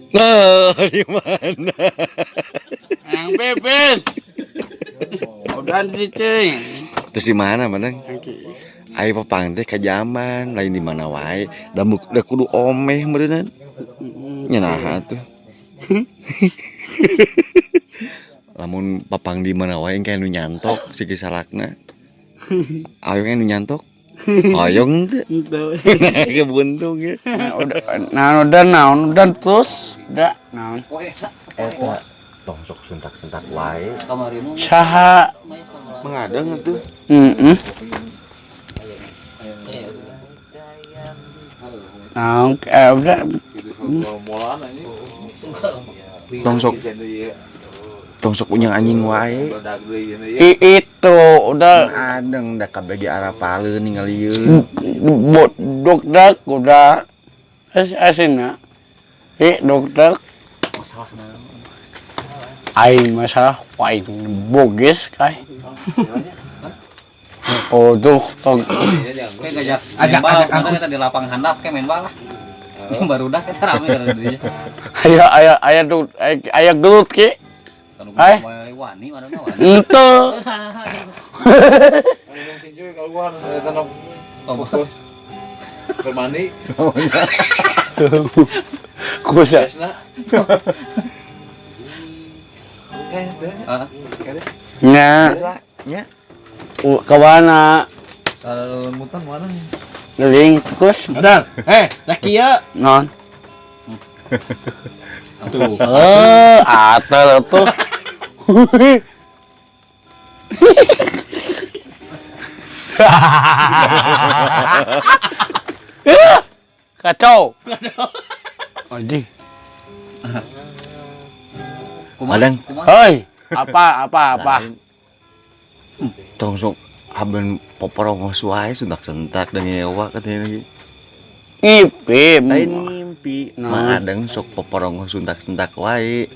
Nah, di mana? Yang bebes. Udah cicing. Terus di mana, Manang? Ayo papang teh ka zaman lain di mana wae. Da da kudu omeh meureunna. Nya naha tuh. Lamun papang di mana wae engke nu nyantok si kisalakna. Ayo nu nyantok. Hoyong teu. Henteu. Ke buntung ya. Nah, udah, nah, udah naon, udah terus, udah naon. Eta tong sok suntak-sentak wae. Saha? Mengadang atuh. Heeh. Naon, udah Tong sok tong sok unyang anjing wae. Itu udah Adeng da kabeh ge arapaleun ningali ieu. Dok dak udah es asina. Dok dak. Aing masalah aing boges kai. Oh tuh tong Kayak ngajak ajak aku kita di lapang handap kayak main bal lah. Baru udah kita rame karena dia. Aya aya aya tuh aya gelut ki. Kalau Hai. gue wani mana wani. Ente. Bermandi, Kusa. Nya. Nya. Kawana Mutan mana? geling kus. Ada. Laki ya. Non. Tuh. Atel tuh. Kacau. Anjing. Madang. Hoi, apa apa apa? Tong sok haben poporongos wae suntak-sentak dan ngewa katanya lagi. Ngimpi. Lain ngimpi, Nah. mah adeng sok poporongos suntak-sentak wae.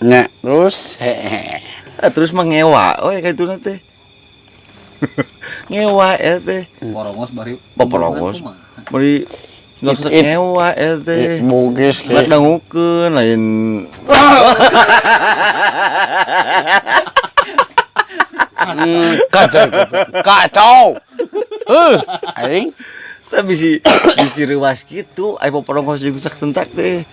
Nya, terus hehe. Ah, terus mah ngewa we ka itu teh. Ngewa eta teh. Porongos bari. Poporongos. Bari suntak-sentak ngewa eta teh. Bugis Lak ke. dangukeun lain Kacau. Kacau. Aing tapi si bisi reuas kitu aya poporongos jeung suntak-sentak teh.